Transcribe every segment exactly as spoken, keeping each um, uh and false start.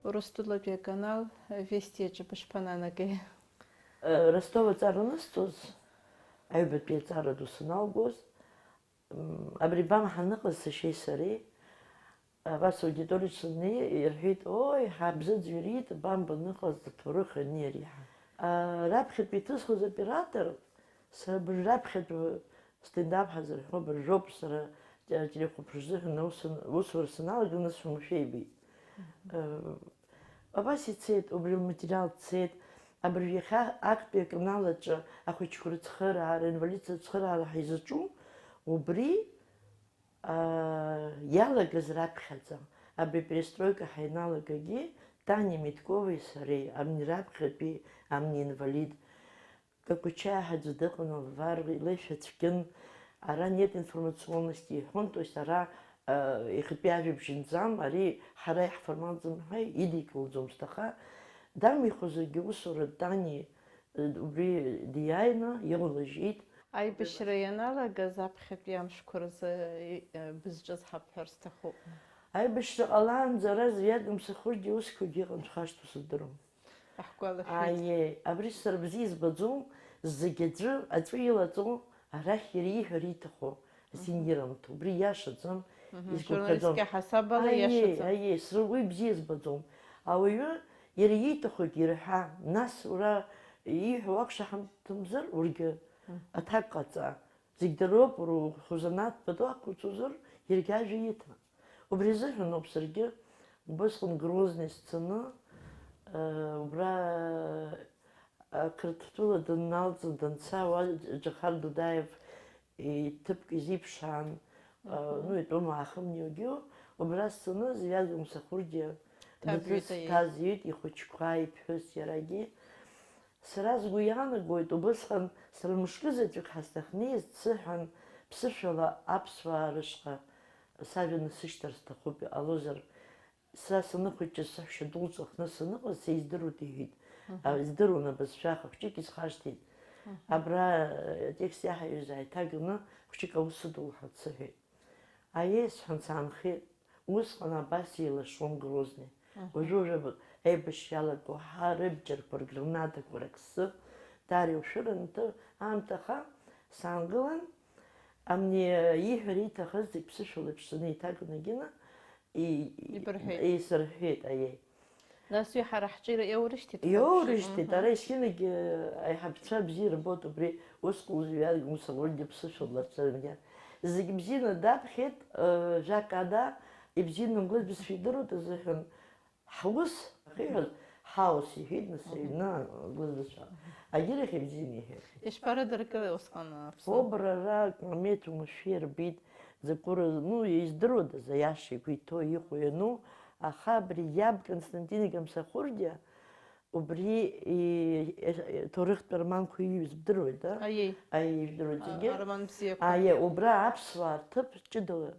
Урыстәылатәи аканал Вести аҿы бышԥананагеи? Э, Ростов аҵара анысҵоз, аҩбатәи аҵара ду саналгоз, м, абри Бамба ҳаныҟаз сашьеи сареи, абас аудиториаҿ саннеи, ирҳәеит, ои, ҳабзыӡырҩит, Бамба аныҟаз аҭоурых ани ари ҳәа. А, раԥхьатәи иҭысхыз оператор, сара абыржә раԥхьатәи стендап ҳазырҳәо абыржәоуп, сара ателехәаԥшра азыҳәан аус ан-, аусура саналага, нас шәымшәеибит. Э, абас ицеит, убри лматериал цеит, абыржә иахьа актәи аканал аҿы ахәыҷқәа рыцхыраара, аинвалидцәа рыцхыраара ҳаизаҿу, убри аа, иалагаз раԥхьаӡа, абри перестройка ҳаиналагагьы, Тани Митковеи сареи, амни раԥхьатәи, амни инвалид, Какучаи ҳәа аӡәы дыҟан, Алвар, илеишәа цәгьан, ара нет информационности иҳәон, то есть ара, аа, иахьатәи ажәабжь нӡам, ари ҳара иаҳформалӡам ҳәа идикылӡомызт, аха дамихозаргьы усура Тани, э, убри диааины илалыжьит. Аибашьра ианалагаз аԥхьатәи амшқәа рзы, э, бызҿыз ҳабҳәар сҭахуп. Аибашьра ҟалаанӡа ара Звиад Гамсахурдиа усқәагьы ыҟан, дшәашьҭоу сыздыруам. Аҳгәалашәеит. Аиеи, абри сара бзиа избаӡом, зегь аӡәы аҵәы илаҵо, арахь иара ииҳәар ииҭаху азин ирымҭо, убри иашаӡам, Мгм, изгәаԥхаӡом. Журналистская ҳасабала Аиеи, иашаӡам. Аиеи, сара уи бзиа избаӡом. Ауаҩы иара ииҭахугьы ирҳәа, нас уара ииҳәо уақәшаҳаҭымзар, ургьы Мгм. аҭак ҟаҵа. Зегь дыроуп, уара ухәзанааҭ пату ақәуҵозар, иаргьы ажәа иҭа. Убри азыҳәан ауп саргьы убысҟан Грозный сцаны, э, убра, э, Қырҭтәыла данналҵын, данца, уа Џьахар Дудаев иҭыԥк изиԥшаан, э, Мгм. ну, итәоума аахымниогьы, убра сцаны Звиад Гамсахурдиа Дҭазҩит, дызҭаз аиеи. Иҩит, ихәыҷқәа, иԥҳәыс, иарагьы. Сара сгәы иаанагоит, убысҟан сара мышкы заҵәык ҳасҭахны исзыҳәан ԥсышәала аԥсуаа рышҟа сажәа насышьҭыр сҭахуп, иҟалозар, сара саныхәыҷыз саҳәшьа дулҵәахны саныҟаз, са издыруеит, иҳәит. Мгм. А, издыруан абызшәа, аха хәҷык исхашҭит. Мгм. Абра, э, атекст иаҳаҩыз ааиҭаганы, хәҷык аус ыдулҳәа дсыҳәеит. Аиеи, сҳәан, саанхеит. Усҟан абас еилашуан Грозный. Мгм. Уажәы-уажәы аб-, аибашьра иалаго ҳа рыбџьарқәа ргранатақәа раксы, даара иушәыранты аамҭаха саангылан, амни ииҳәара ииҭахыз зегь ԥсышәала иԥшӡаны еиҭаганы гьына и-, и-, Ибырҳәеит. Еисырҳәеит, аиеи. Нас уи ҳара ҳҿы иаурышьҭит, ҳәа Иоурышьҭит, шыҟоу, ара аха. Есқьынгьы аиҳабацәа бзиа рбоит, убри усҟан уи Гамсахурдиа ԥсышәала дцаргьы. Зегь бзианы даԥхьеит, э, жәак ада, ибзианы мгәыдбызшәа идыруеит азыҳәан, ҳус ахьиҳәаз, ҳаус иҳәеит, нас, Мгм. аҩны мгәыдбызшәа. Агьырахь ибзианы иҳәеит. Ишԥарыдыркылеи усҟан аԥсы? Обрара, Меҭ умашәа ирбеит, Закәыра, ну, издыруадаз, аиаша игәы иҭоу, иҟоу, иану, аха абри иаб Константин Гамсахурдиа, убри и-, и-, ҭоурыхтә романқәа иҩыз бдыруеит, да? Аиеи. Аиеи, ижәдыруеит А-, зегьы. Ароман бзиақәа. Аиеи, убра аԥсуаа рҭыԥ ҷыдала,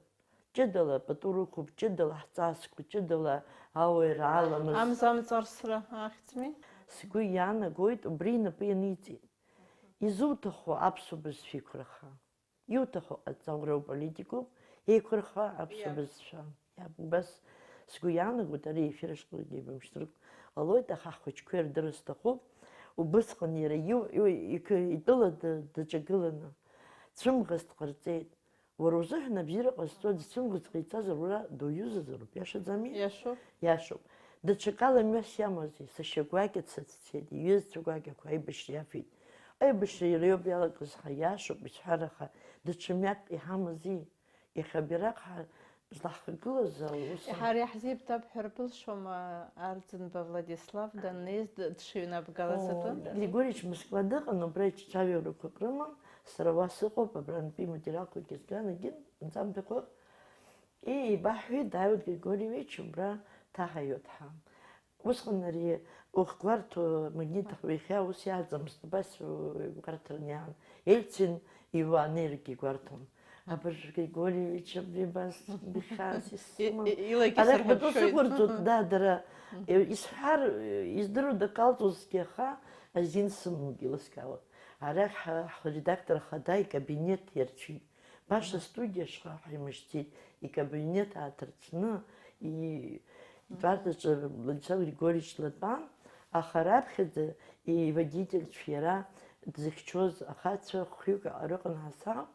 ҷыдала пату рықәуп, ҷыдала ҳҵасқәа, ҷыдала ауаҩра аламыс. Амза амҵарсра ахьӡми? Сгәы иаанагоит, убри инапы ианиҵеит. Изуҭаху аԥсуа бызшәа еиқәырха. Иуҭаху ҟаҵа, уара уполитикуп, еиқәырха аԥсуа Иа. бызшәа. Иаб-, убас сгәы иаанагоит, ари аефир ашҟагьы еибамшьҭыртә ҟалоит, аха ҳхәыҷқәа ирдырыр сҭахуп, убысҟан иара иу-, иу-, иқы-, итәыла ды-, дыҿагыланы, цәымӷас дҟарҵеит. Уара узыҳәан абзиара ҟазҵо аӡә цәымӷас ҟаиҵазар, уара дуҩызазароуп, иашаӡами? Иашоуп. Иашоуп. Даҽакала мҩас иамоузеи, сашьа гәакьа дсыцәцеит, иҩызцәа гәакьақәа аибашьра иафеит. Аибашьра иара иоуп иалагаз ҳәа иашоуп, исҳәар, аха даҽа мҩак иҳамази? Иахьа абираҟ ҳа-, злаҳхагылаз аус. Ҳара иаҳзеиԥҭабҳәар былшома, Арӡынба Владислав даннеиз д-, дшыҩнабгалаз О, атәы? Григорич Москва дыҟан, убра ицәажәарақәак рыман, сара уа сыҟоуп, абрантәи иматериалқәагьы зган, егьи нҵамҭақәак. И, ибаҳҳәеит, дааиуеит Григорьевич, убра дҭаҳаиуеит ҳәа. Усҟан ари ухгәарҭо, Магнит, иахьа ус иааӡамызт, убас игәарҭаран иаан. Ельцин иуаанеиргьы игәарҭон. Абыржә Григорьевич абри абас ихьаас исыман. И-, и-, илагьы Арахь батәы сырҳәшьоит. Сықәырҵоит, да, дара, Мгм. э, исҳәар, э, издыруада, акалҵозҭгьы, аха азин сымамгьы еилыскаауан. Арахь ҳа-, ҳредактор ахада икабинет иарцәит. Баша Мгм. астудиа ашҟа ҳаимышьҭит, икабинет ааҭарцәны, и-, Абарҭаҿы Владислав Григорьевич длатәан, аха раԥхьаӡа иводительцәа иара дзыхьчоз ахацәа хҩык рыҟан ҳасаб.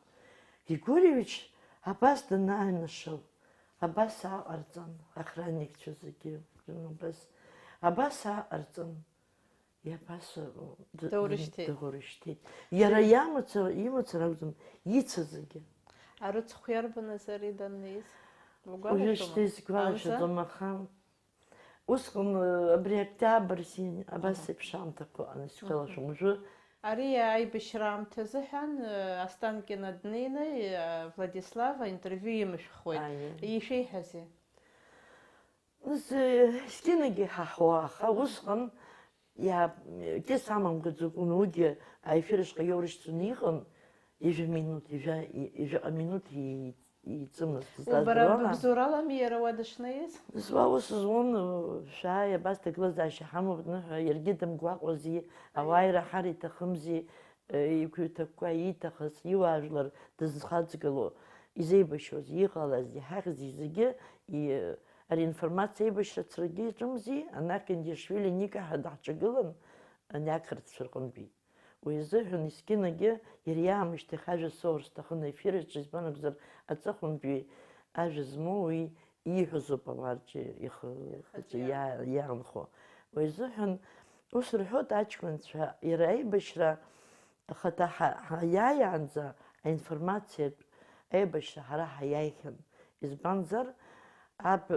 Григорьевич абас данааҩнашыл, абас ааҟарҵан, охранникцәа зегьы, абас, абас ааҟарҵан. Иабас, д-, Даурышьҭит. Даурышьҭит. Иара иамацара, имацара акәӡам, ицызгьы. Арыцхә иарбаныз ари даннеиз? Уажәшьҭа исгәалашәаӡом, аха усҟан, э, абри октиабр син, абас еиԥш аамҭақәа ыҟан, исгәалашәом. Уажәы ари аибашьра аамҭазы ҳәан, э, Останкино днеины, э, Владислав аинтервиу имышәхуеит. Ишәеиҳәазеи? Нас, э, зқьынагьы иҳаҳауа, аха усҟан иа-, кьыс амамкәа акәын, уигьы аефир ашҟа иоурышьҭны иҟан, ҩажәа минуҭ, ҩажәа, ҩажәаҟа минуҭ и-, иҵымызт. Убара быбзоуралами иара уа дышнеиз? Нас уа ус зун, шәааи, абас ҭагылазаашьа ҳамоуп, ныҳәа, иаргьы дымгәаҟуази, ауаа ираҳар иҭахымзи, Иқәиҭакқәа ииҭахыз, иуаажәлар дызхаҵгыло, изеибашьуаз, иҟалаз, иҳахьзи зегьы, и-, ари информациа аибашьра ацрагьы иаҿымзи, анахь Индиашвили Ника ҳәа даҳҿагылан, ани ақырҭцәа рҟынтәи. Уи азыҳәан есқьынагьы иара иаамышьҭахь ажәа соур сҭахын аефир аҿы, избан акәзар, аҵыхәантәи ажәа змоу уи ииҳәозоуп ауаа рҿы ихы, ихаҿы иа-, иаанхо. Уи азыҳәан ус рҳәоит аҷкәынцәа, иара аибашьра ахаҭа ҳа-, ҳаиааиаанӡа аинформациатә аибашьра ҳара ҳаиааихьан. Избанзар, аб-,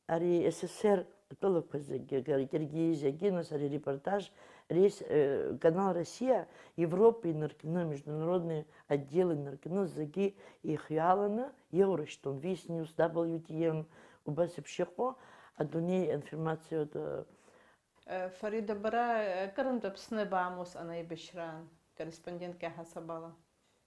ари С С С Р атәылақәа зегьы, Гар-, Киргизиагьы, нас ари арепортаж, рейс, э, Канал Россиа Европа инаркны, международный отдел инаркны, зегьы ихҩааланы иаурышьҭуан, Вис Ньюс, Дабл Ю Ти Эн, убас еиԥш иҟоу адунеи аинформациатә, э, Э, Фарида, бара, э, акырынтә Аԥсны баам усҟан аибашьраан, корреспондентк иаҳасабала?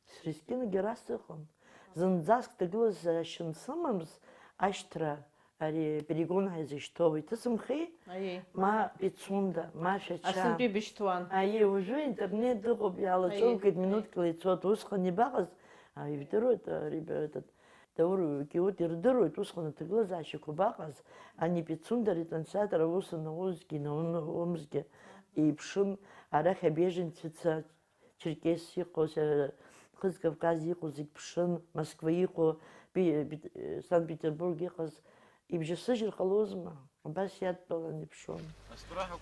Срескьынгьы ара сыҟан. Зынӡаск ҭагылазаашьа сымамыз ашьҭра, ари перегон ҳәа изышьҭоу иҭысымхеи? Аиеи. Ма Пицунда, ма Шәача. Асынтәи бышьҭуан. Аиеи, уажәы интернет дыҟоуп, иалаҵәылгеит, аиеи, минуҭкала ицоит. Усҟан ибаҟаз, а, ижәдыруеит, а, ребята, Даур Киут ирдыруеит, усҟан аҭагылазаашьақәа абаҟаз, ани Пицунда аретранслятор аус анауазгьы, наун-, наумзгьы еиԥшын, арахь абеженцәаца, Черкес иҟоу, Хыз Кавказ иҟоу зегь ԥшын, Москва иҟоу, Пи-, Пит-, Санкт-Петербург иҟаз, ибжьасыжьыр ҟалозма? Абас иадтәалан иԥшуан.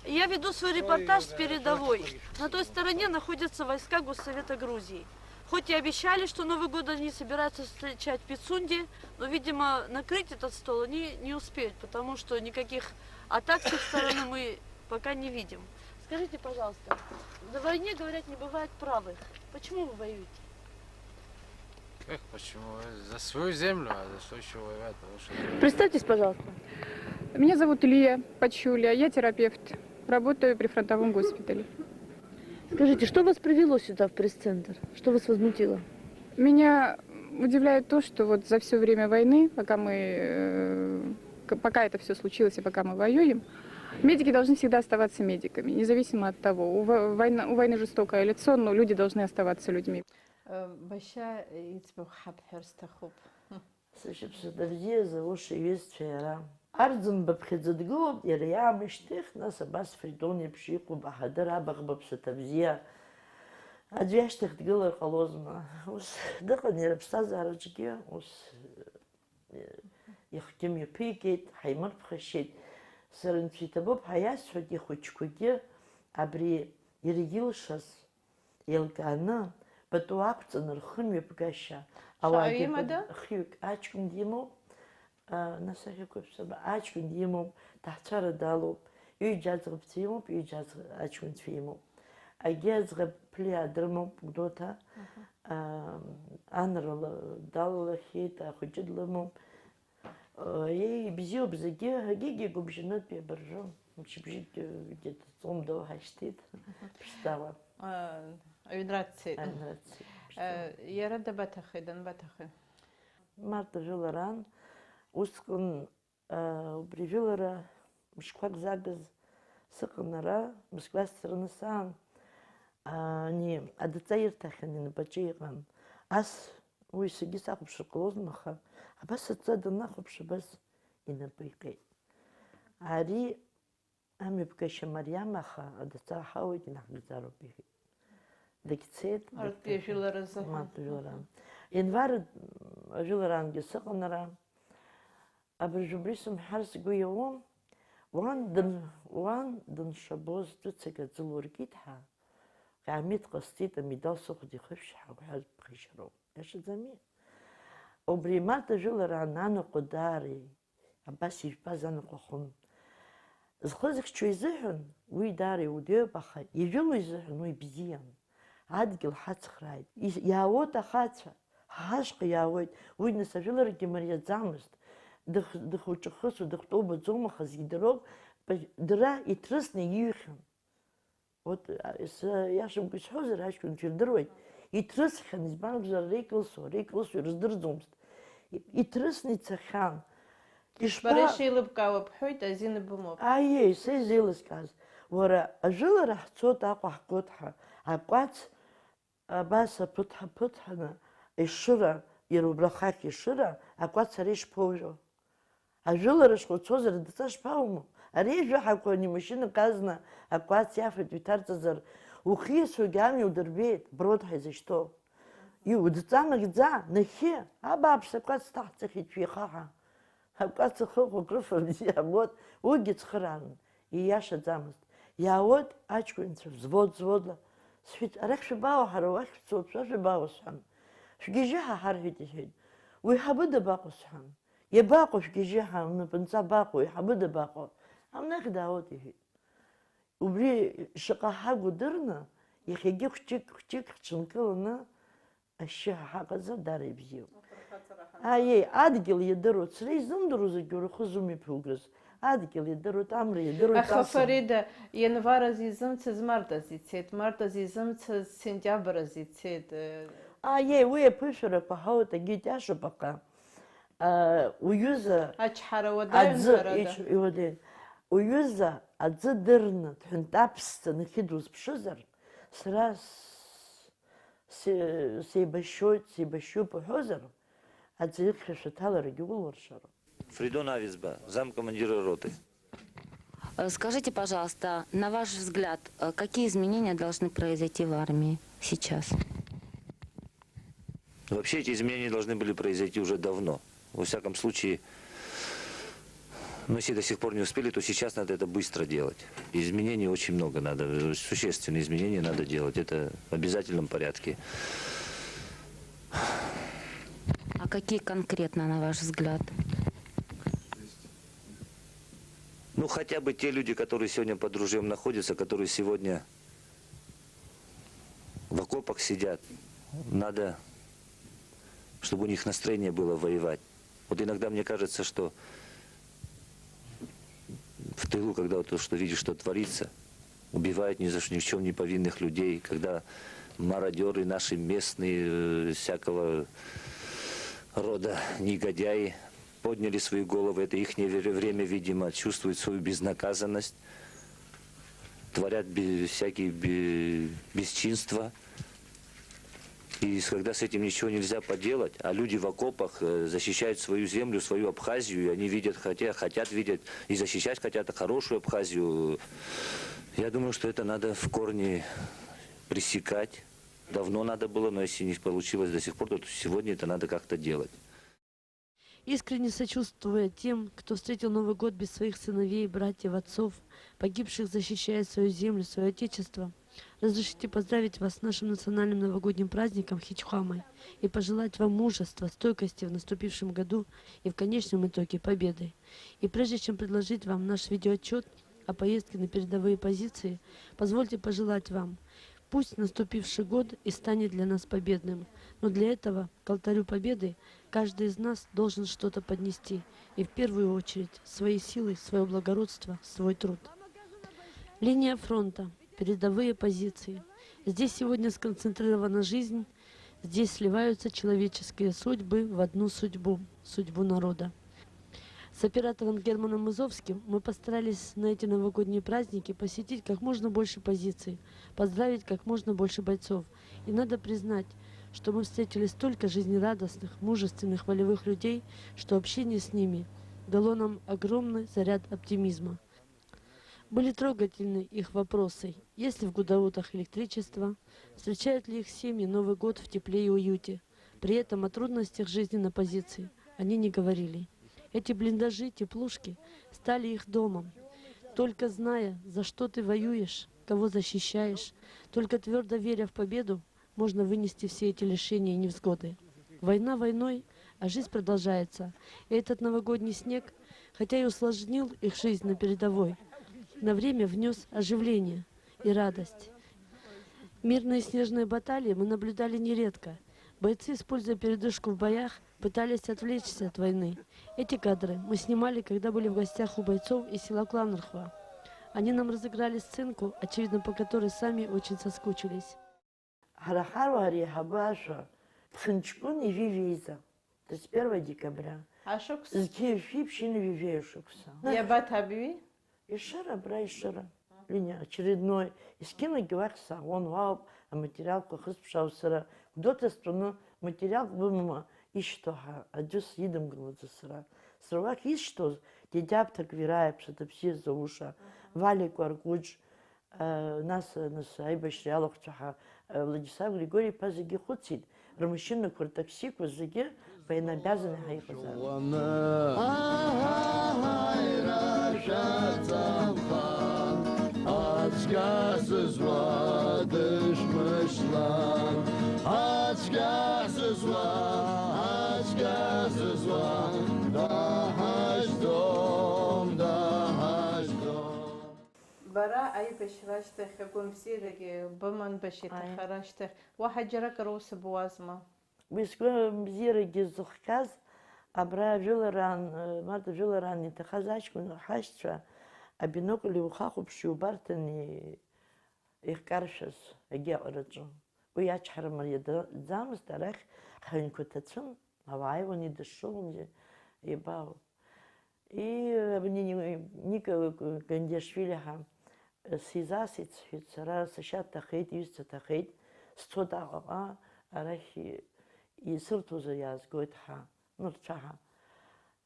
Я веду свой репортаж с передовой. На той стороне находятся войска Госсовета Грузии. Хоть и обещали, что Новый год они собираются встречать в Пицунде, но, видимо, накрыть этот стол они не успеют, потому что никаких атак с их стороны мы пока не видим. Скажите, пожалуйста, на войне, говорят, не бывает правых. Почему вы воюете? Как почему? За свою землю, а за что ещё воевать? Потому что... Представьтесь, пожалуйста. Меня зовут Лия Пачуля, я терапевт, работаю при фронтовом госпитале. Скажите, что вас привело сюда, в пресс-центр? Что вас возмутило? Меня удивляет то, что вот за всё время войны, пока мы, э, к-, пока это всё случилось и пока мы воюем, медики должны всегда оставаться медиками, независимо от того, у во-, война, у войны жестокое лицо, но люди должны оставаться людьми. Э, башьа, э, иӡбахә ҳабҳәар сҭахуп. Сышықәсада бзиа зауша иҩызцәа иара. Арӡынба ԥхьаӡа дгылоуп, иара иаамышьҭахь, нас абас Фридон еиԥш иҟоу баҳадыр абаӷба ԥсаҭа бзиа. Аӡәы иашьҭахь дгылар ҟалозма? Ус дыҟан иара аԥсҭазаараҿгьы, ус, э, ихгьы мҩаԥигеит, ҳаимырԥхашьеит. Сара анцәа иҭабуп ҳәа иасҳәоит ихәыҷқәагьы абри иара илшаз еилкааны, пату ақәҵаны рхымҩаԥгашьа ауаагьы имада? Хҩык аҷкәын димоуп, а, нас ахьақәыԥсаба аҷкәын димоуп, ҭаацәара далоуп, ҩыџьа аӡӷабцәа имоуп, ҩыџьа аӡ-, аҷкәынцәа имоуп. Агьи аӡӷаб Ԥлиа дрымоуп, Гәдоуҭа, Аҳа. а, анра ла-, далалахьеит, ахәыҷы длымоуп. Еи, ибзиоуп зегьы, егьигьы гәыбжьанытәи абыржәы, мчыбжьыкгьы ҵом доуҳашьҭит, ԥшӡала. Аҩнра дцеит. Аҩнра дцеит, ԥшӡала. Иара дабаҭахеи, данбаҭахеи? Март ажәыларан, усҟан, убри жәылара мышқәак загыз сыҟан ара, Москва сцараны саан, ани адҵа ирҭахьан, инапаҿы иҟан. Ас Уи саргьы сахәаԥшыр ҟалозма, аха абас адҵа данахәаԥш, абас инапы иҟьеит. Ари амҩаԥгашьа мариам, аха адҵа ҳауеит, инаҳгӡароуп, иҳәеит. Дагьцеит, Арҭ дагьҭахеит. Жәылара азыҳәан. Мап, жәылара. Мгм. Январ ажәылараангьы сыҟан ара. Абыржә убри сымҳәар сгәы иауам. Уан дын-, уан дыншабоз ҿыцак аӡы луркит ҳәа, ҟьамеҭ ҟасҵеит, амедал сыхәда ихышәшьҳәа уҳәа ԥхашьароуп. Иашаӡами? Убри март ажәылараан анаҟәа даара абас ижәпаз анаҟәа хәын. Зхы зыхьчо изыҳәан уи даара иудеиуп, аха ижәыло изыҳәан уи бзиан. Адгьыл ҳацхрааит. Ис-, иаауеит ахацәа, ҳа ҳашҟа иаауеит. Уи нас ажәыларагьы мариаӡамызт. Дых-, дыхуҿахысу, дыхтәоу убаӡом, аха зегь дыроуп. Дара иҭрысны иҩхьан. Вот, а, сиашамкәа исҳәозар, аҷкәынцәа ирдыруеит. Иҭрысхьан, избан акәзар, ара икылсуа, ара икылсуа ирыздырӡомызт. И-, иҭрысны ицахьан. Ишԥа- Бара ишеилыбкаауа бҳәоит, азин бымоуп. Аиеи, са изеилыскааз. Уара, ажәылара ҳцоит, Аҟәа ҳгоит ҳәа, акәац абас аԥыҭҳа-ԥыҭҳаны, Ешыра, иара убра хахь Ешыра, акәац ара ишԥоужәо? Ажәылара шхәыцуазар, адҵа шԥаумоу? Ари ажәаҳәақәа ани машьынак азна акәац иафеит уиҭарҵазар, ухы иацәоугьы амҩа удырбеит, брод ҳәа изышьҭоу. Иудҵа нагӡа, нахьхьи, абааԥс, акәац ҭаҳҵахьеит шәихаҳа. Акәац ахыхәа крыфа бзиа абоит, уигьы цхыраарын, ииашаӡамызт. Иаауеит аҷкәынцәа взвод-взводла. Сҳәеит, арахь шәабаауа, ҳара уахь шәцоит, шәа шәабаауа, сҳәан. Шәгьежьы ҳа ҳарҳәеит, иҳәеит. Уи ҳабы дабаҟоу, сҳәан. Иабаҟоу шәгьежьы ҳа, лнапынҵа абаҟоу, иҳабы дабаҟоу? Амнахь даауеит, иҳәеит. Убри шаҟа ҳагу дырны, иахьагьы хәҷык-хәҷык ҳҽынкыланы ашьшьыҳәа ҳаҟазар дара ибзиоуп. Аиеи, адгьыл иадыруа, ацра изымдыруа зегьы уара ухы зумҩаԥугаз, адгьыл иадыруеит, амра иадыруеит, Аха, аса. Фарида, ианвар азы изымцаз март азы ицеит, март азы изымцаз сентиабр азы ицеит, э. Аиеи, уи аԥышәарақәа ҳауеит, агьыт иашоуп, аха, а, уҩыза Ачҳара уадаҩын, аӡы ҳәарада. Ич-, иуадаҩын. Уҩыза аӡы дырны, дҳәынтаԥсӡа нахьхьи дузԥшызар, сара с-, се-, сеибашьуеит, сеибашьуп уҳәозар, аӡы ихьшәашәа аҭаларагьы улуршароуп. Фридон Авизба, замкомандира роты. Э, скажите, пожалуйста, на ваш взгляд, э, какие изменения должны произойти в армии сейчас? Вообще эти изменения должны были произойти уже давно. Во всяком случае, ну, если до сих пор не успели, то сейчас надо это быстро делать. Изменений очень много надо, э, существенные изменения надо делать. Это в обязательном порядке. А какие конкретно, на ваш взгляд? Ну, хотя бы те люди, которые сегодня под ружьем находятся, которые сегодня в окопах сидят, надо, чтобы у них настроение было воевать. Вот иногда мне кажется, что в тылу, когда вот то, что видишь, что творится, убивают ни за что, ни в чём не повинных людей, когда мародёры наши местные, э, всякого рода негодяи подняли свои головы, это ихнее вре-, время, видимо, чувствуют свою безнаказанность, творят бе-, всякие бе-, бесчинства. И с-, когда с этим ничего нельзя поделать, а люди в окопах, э, защищают свою землю, свою Абхазию, и они видят, хотя-, хотят видеть и защищать хотят хорошую Абхазию, я думаю, что это надо в корне пресекать. Давно надо было, но если не получилось до сих пор, то сегодня это надо как-то делать. Искренне сочувствуя тем, кто встретил Новый год без своих сыновей, братьев, отцов, погибших, защищая свою землю, своё Отечество, разрешите поздравить вас с нашим национальным новогодним праздником Хичхуамой и пожелать вам мужества, стойкости в наступившем году и в конечном итоге победы. И прежде чем предложить вам наш видеоотчёт о поездке на передовые позиции, позвольте пожелать вам: пусть наступивший год и станет для нас победным, но для этого к алтарю Победы каждый из нас должен что-то поднести, и в первую очередь свои силы, своё благородство, свой труд. Линия фронта, передовые позиции. Здесь сегодня сконцентрирована жизнь, здесь сливаются человеческие судьбы в одну судьбу, судьбу народа. С оператором Германом Мызовским мы постарались на эти новогодние праздники посетить как можно больше позиций, поздравить как можно больше бойцов. И надо признать, что мы встретили столько жизнерадостных, мужественных, волевых людей, что общение с ними дало нам огромный заряд оптимизма. Были трогательны их вопросы: есть ли в Гудаутах электричество, встречают ли их семьи Новый год в тепле и уюте. При этом о трудностях жизненной позиции они не говорили. Эти блиндажи, теплушки стали их домом. Только зная, за что ты воюешь, кого защищаешь, только твердо веря в победу, можно вынести все эти лишения и невзгоды. Война войной, а жизнь продолжается. И этот новогодний снег, хотя и усложнил их жизнь на передовой, на время внёс оживление и радость. Мирные снежные баталии мы наблюдали нередко. Бойцы, используя передышку в боях, пытались отвлечься от войны. Эти кадры мы снимали, когда были в гостях у бойцов из села Кланархва. Они нам разыграли сценку, очевидно, по которой сами очень соскучились. Ҳара ҳаруаа реиҳабы ашәа, Ԥхынҷкәын ижәи жәеиза, тридцать первое декабря. Ашықәс? Зқьи жәшәи ԥшьынҩажәи жәаҩа шықәса. Иабаҭабҩи? Ешыра, абра Ешыра. Линиа очередной. Есқьынагьы уахь саауан, уаауп аматериалқәа хысԥшаау сара. Гәдоуҭа стәаны материалк бымоума ишьҭоу ҳәа аӡәы сидымгылаӡо сара. Сара уахь исшьҭоз Џьаџьаԥ Ҭаквираиа, ԥсаҭа бзиа зауша, Валик Уаркәыџь, Нас, нас аибашьра иалахәцәа ҳа, Владислав Григори-иԥа зегьы ихәыцит, рмашьынақәа, ртаксиқәа зегьы военнообязанный ҳәа иҟазаарын. Аҳаҳаира шәаҵамхан, ацәгьа сызуа дышәмышьҭлан, ацәгьа сызуа, ацәгьа сызуа, даҳашьҭӡом, даҳашьҭӡом. Бара аибашьра ашьҭахь агәамбзиарагьы быман, башьҭахара ашьҭахь уаҳа џьаракыр аус буазма? Уи сгәамбзиарагьы зыхҟьаз, абра ажәылараан, март ажәылараан иҭахаз аҷкәын ҳашьцәа абинокль иухахәаԥш иубарҭан и-, ихҟьаршәыз агьи аҟараҿы. Уи ачҳара мариаӡамызт, арахь ҳаҩнқәа ҭацәын, ауаа ааиуан идышшылон, ибаауан. И, абни Ни-, Ника Гандиашвили ҳәа, э, сизасит, сҳәеит, сара сашьа дҭахеит, иҩызцәа ҭахеит, сцоит Аҟаҟа, арахь и-, исырҭозар иаазгоит ҳәа, нырцәаҳа.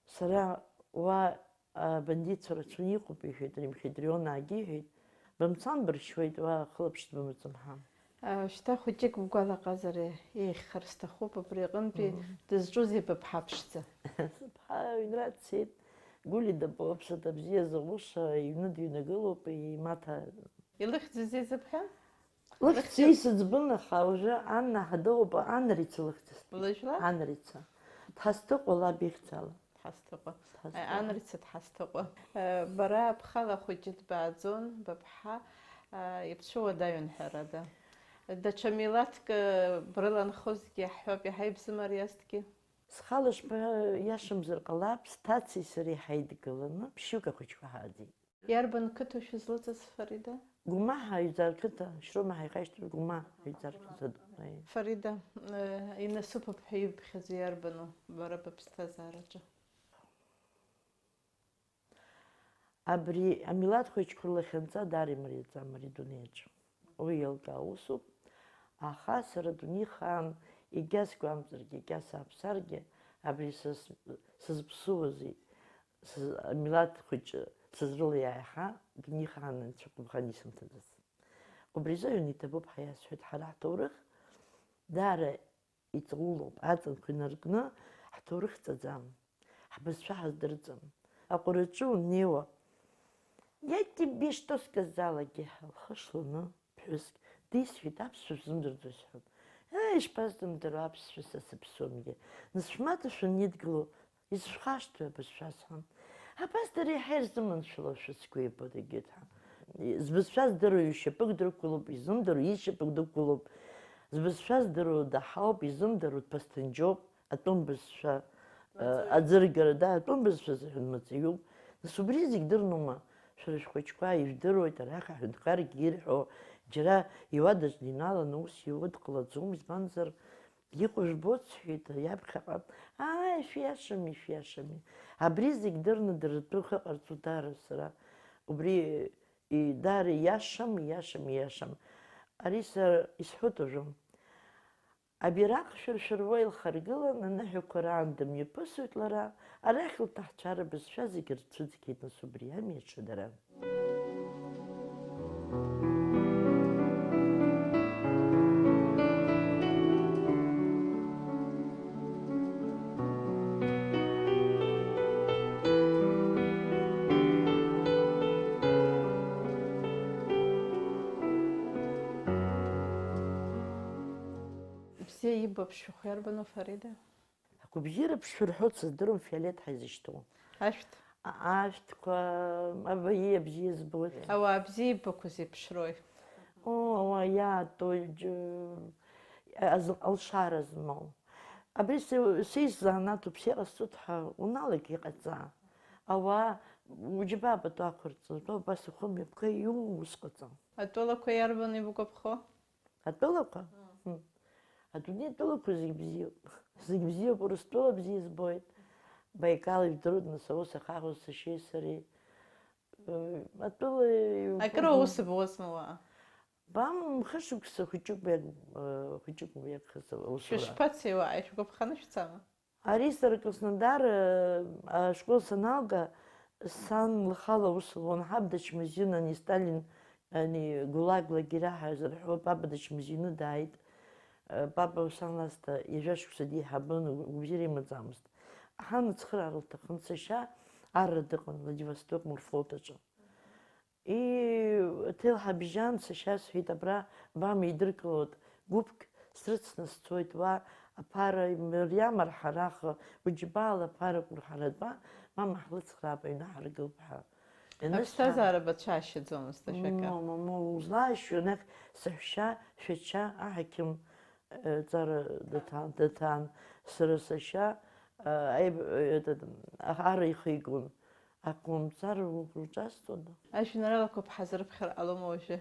Сара уа, а, бандитцәа рацәаны иҟоуп, иҳәеит, Римхедрионаагьы иҳәеит, бымцан, быршьуеит, уа хылаԥшт бымаӡам ҳәа. Шьҭа хәыҷык бгәалаҟазар еиӷьхар сҭахуп, абри аҟынтәи дызҿузеи быԥҳа ԥшӡа? Сыԥҳа аҩнра дцеит, Гәлиа дабо, аԥсаҭа бзиа зауша, иҩны дыҩнагылоуп, имаҭа. Илыхьӡузеи зыԥҳа? Лыхьӡ исыӡбын, аха уажәы Анна ҳәа дыҟоуп, Анрица лыхьӡ. Лыжәла? Анрица. Дҳасҭыҟәа лаб ихьӡала. Дҳасҭыҟәа. Дҳасҭыҟәа. Аи, Анрица Дҳасҭыҟәа. Э, бара бхала ахәыҷы дбааӡон, быԥҳа, э, ибцәуадаҩын, ҳәарада. Даҽа милаҭк, э, брыланхозгьы ҳҳәап, иаҳа ибзымариазҭгьы. Схала шԥа-, иашамзар ҟалап, сҭацеи сареи ҳаидгыланы ԥшьҩык ахәыҷқәа ҳааӡеит. Иарбан қыҭоу шәызлыҵыз, Фарида? Гәымаҳа аҩӡара қыҭа, Шьрома ҳаихашьҭыр Гәымаҳа аҩӡара қыҭа дыҟоуп. Фарида, э, инасыԥуп ҳәа ибхьаӡо иарбану бара быԥсҭазаараҿы? Абри амилаҭ хәыҷқәа рлахьынҵа даара имариаӡам ари адунеиаҿы. Уи еилкаа усуп, аха сара адунеихаан егьа сгәамҵыргьы, егьа сааԥсаргьы, абри са с-, сызԥсуази, сыз-, амилаҭ хәыҷы сызрылеи аиҳа адунеихаан анцәа ҟәыбӷан исымҭаӡац. Убри азы аҩны иҭабуп ҳәа иасҳәеит, ҳара ҳҭоурых даара иҵаулоуп, аҵанхә инаркны ҳҭоурых ҵаӡам, ҳбызшәа ҳаздырӡом. Аҟәараҿы унеиуа, я тебе что сказала-гьы ҳәа лхы шланы ԥҳәыск дисҳәеит, аԥсшәа шәзымдырӡои сҳәоит. Еи, ишԥасзымдыруа аԥсшәа са сыԥсуамгьы. Нас шәмаҭа шәанидгыло, изышәхашҭуеи абызшәа сҳәан. Абас дара еиҳа ирзыманшәалоушәа сгәы иабоит егьырҭ ҳәа. Збызшәа здыруа ишьапык дрықәгылоуп, изымдыруа ишьапык дықәгылоуп. Збызшәа здыруа даҳауп, изымдыруа дԥасҭанџьоуп, атәым бызшәа, э, аӡыргара, да, атәым бызшәа азыҳәан маҵуп. Нас убри зегь дырнума? Шәара шәхәыҷқәа ижәдыруеит, арахь аҳәынҭқаргьы ирҳәо, џьара иуадаҿ диналаны ус иуа дҟалаӡом, избанзар, иҟоу жәбоит, сҳәеит, иаԥхьаҟа, ааи, шәиашами, шәиашами. Абри зегь дырны дара ртәы ахы ҟарҵо даара сара. Убри, и, даара ииашам, ииашам, ииашам. Ари сара исҳәоит уажәы. Абираҟ шәыршәыруа илхаргылан, аныҳәақәа раан дымҩаԥысуеит лара, арахь лҭаҳцәа рыбызшәа зегьы рцәыӡхьеит, нас убри ами аҽадара. Бзиа ибо аԥшшәахәы иарбану, Фарида? Агәабзиара ԥшшәы рҳәоит, сыздыруам, Фиолет ҳаизышьҭоу. Ашәҭ. А-, ашәҭқәа, абаиа бзиа збоит. Ауаа бзиа ибақәа зеиԥшрои? О, ауаа иаатуеит, џьы-, аз-, алшара змоу. Абри се-, са исзанааҭуп, бзиа ҟасҵоит ҳәа уналага иҟаҵа. Ауаа, уџьабаа пату ақәырҵо, убас ухы мҩаԥга иуу ус ҟаҵа. Атәылақәа иарбану ибгәаԥхо? Атәылақәа? Мм. Мм. Адунеи атәылақәа зегь бзиоуп. Зегь бзиоуп, Урыстәыла бзиа збоит. Баикал ижәдыруеит, нас аус ахаҳәоз сашьеи сареи. Э, атәыла иу-, акыр аус буазма уа? Бам, хышықәса хәыҷык бег-, э, хәыҷык беигхаз аусура. Шәышԥацеи уа, ишәгәаԥханы шәцама? Ари сара Краснодар, э, ашкол саналга, сан лхала аус луан, ҳаб дычмазаҩын, ани Сталин, ани ГУЛАГ лагерь ҳәа зырҳәо, папа дычмазаҩны дааит. Э, папа сан ласҭа ҩажәа шықәса деиҳабын, гәабзиара имаӡамызт. Ҳан ацхыраара лҭахын, сашьа арра дыҟан Владивосток морфлот аҿы. Иҭелҳабжьан сашьа сҳәеит, абра бама идыркылоит гәыԥк, срыцны сцоит уа, аԥара мариам арҳараха, уџьбаала аԥара кәырҳаратәа, мама ҳлыцхраап, аҩны ҳаргылп ҳәа. Ианысҳәа, аԥсҭазаара бацәаашьаӡомызт, ашәага. Моу, моу, моу, узлаашьо, анахь саҳәшьа, шәача, аҳақьым, э, ҵара дыҭан, дыҭан. Сара сашьа, э, аиб-, э, этот, ара ихигон. Акомзар угәырҿасҵода? Ажәеинраалақәа бҳазырԥхьар ҟалома уажәы?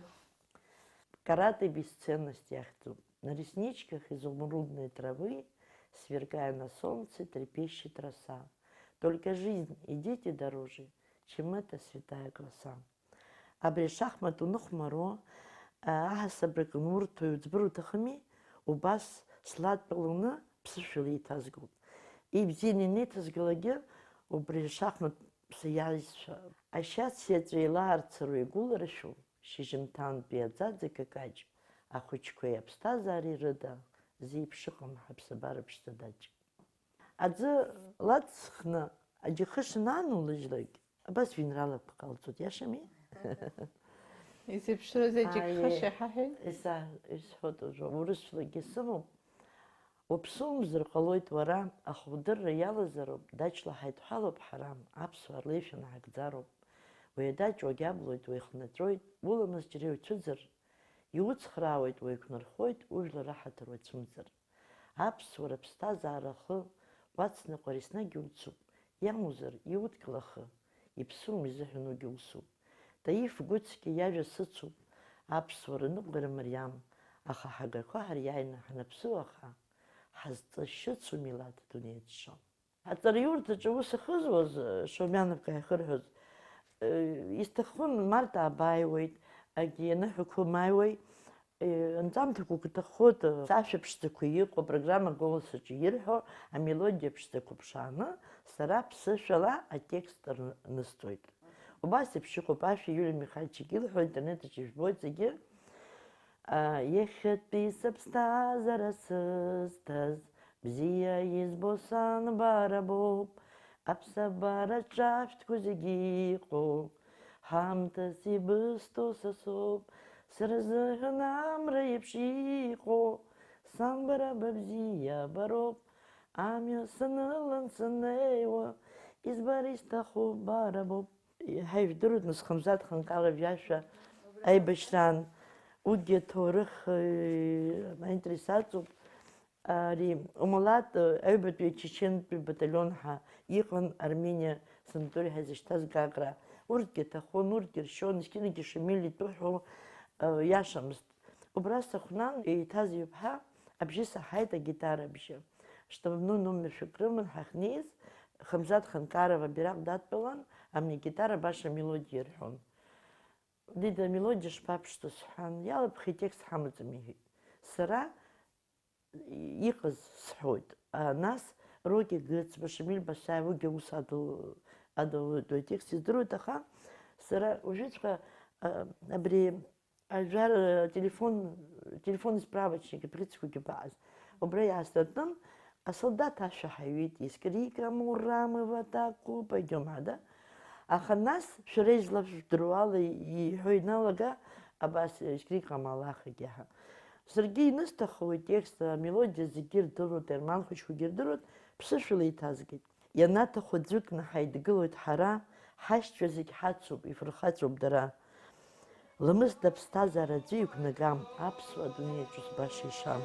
Каратэ бесценность иахьӡуп. На ресничках изумрудной травы, сверкая на солнце, трепещет роса. Только жизнь и дети дороже, чем эта святая краса. Абри ашахмат уныхәмаруа, аҳасабрак анурҭои уӡбыр уҭахыми, убас слад пыланы ԥсышәала еиҭазгоит. Ибзианы инеиҭазгалакгьы убри ашахмат саиааизшәа. Ашьац иаҵәа еилаарцыруа игәыларшәу, шьыжьымҭантәи аӡаӡа какаҷ, ахәыҷқәеи аԥсҭазаареи рыда, зеиԥш ыҟам ҳаԥсабара ԥшӡадаҷ. Аӡы лаҵхны аџьыхыш ананулыжьлак, абас жәеинраалақәак ҟалҵоит, иашами? Изеиԥшроузеи аџьыхыш, ааи, иҳаҳәеи? Иса-, исҳәоит уажәы, урысшәлагьы сымоуп. Уаԥсуамзар ҟалоит уара, аха удырра иалазароуп, даҷла ҳаидҳәалоуп ҳара, аԥсуаа рлеишәа наагӡароуп. Уи адаҷ уагьаблоит, уеихнаҵәоит, уламыс џьара иуцәыӡыр, иуцхраауеит, уеиқәнархоит, ужәлар раҳаҭыр уацәымӡыр. Аԥсуара ԥсҭазаара ахы уацныҟәар еснагь иуцуп, иамуӡар, иудкыл ахы, иԥсуам изыҳәан угьы усуп. Таиф Гәыцкьа иажәа сыцуп, аԥсуара ныҟәгара мариам, аха ҳагақәа ҳариааины ҳанаԥсыуаха, ҳазҵашьыцу милаҭ дунеи аҿы. Аҵараиурҭаҿы аус ахызуаз, Шаумиановка иахырҳәоз, исҭахын, март аабааиуеит, агьи аныҳәақәа мааиуеи, анҵамҭақәак уҭаххоит, ашәа ԥшӡақәа иҟоу, апрограмма Голос аҿы ирҳәо амелодиа ԥшӡақәа ԥшааны, сара ԥсышәала атекст рнысҵоит. Убас еиԥш иҟоуп ашәа, Иулиа Михальчик илҳәо, аинтернет аҿы ижәбоит зегьы. Иахьатәи сыԥсҭазаара сызҭаз, бзиа избо сан бара боуп, аԥсабараҿы ашәҭқәа зегьы иҟоу, ҳамҭас ибысҭо са соуп, сара сзыҳәан амра еиԥш иҟоу, сан бара быбзиабароуп, амҩа санылан саннеиуа, избар исҭаху бара боуп. Иаҳа ижәдыруеит, нас, Хамзаҭ Ханкаров иашәа аибашьраан, урҭгьы аҭоурых, э, аинтерес аҵоуп. Ари, Умалат, э, аҩбатәи ачечентәи баталион ҳәа иҟан Армениа санаториа ҳәа изышьҭаз Гагра. Урҭгьы аҭахон, урҭгьы ршьон, есқьынагьы Шамиль итәы ҳәа, э, иашамызт. Убра сыхәнан, еиҭаз иԥҳа абжьы саҳаит, агитара абжьы. Штабной номер шәак рыман ҳахьнеиз, Хамзаҭ Ханкаров абираҟ дадтәалан, амни агитара баша амелодиа ирҳәон. Дида, амелодиа шԥаԥшӡоу сҳәан, иалыԥхеит, текст ҳамаӡам иҳәеит. Сара иҟаз сҳәоит. А, нас Роки Гыцба, Шамиль Басаев, уигьы аус адыл-, адылуеит, уи атекст издыруеит, аха сара уажәыҵәҟьа, а, абри ажәар, а, телефон, телефон справочник, абӷьыцқәагьы бааз, убра иаасыртын, асолдаҭ ашәа ҳаҩит, искрикам, урам, и в атаку, пойдём, ада. Аха нас, шәара излашәдыруа ала иҳәо иналага, абас, искрикам Аллах, егьаҳа. Саргьы инысҭахуеит атекст, амелодиа зегьы ирдыруеит, аерман хәыҷқәагьы ирдыруеит, ԥсышәала иҭазгеит. Ианаҭаху ӡәыкны ҳаидгылоит ҳара, ҳашьцәа зегь ҳацуп, ифырхаҵоуп дара. Ламысда аԥсҭазаара аӡәы иқәнагам, аԥсуа дунеи аҿы баша ишам.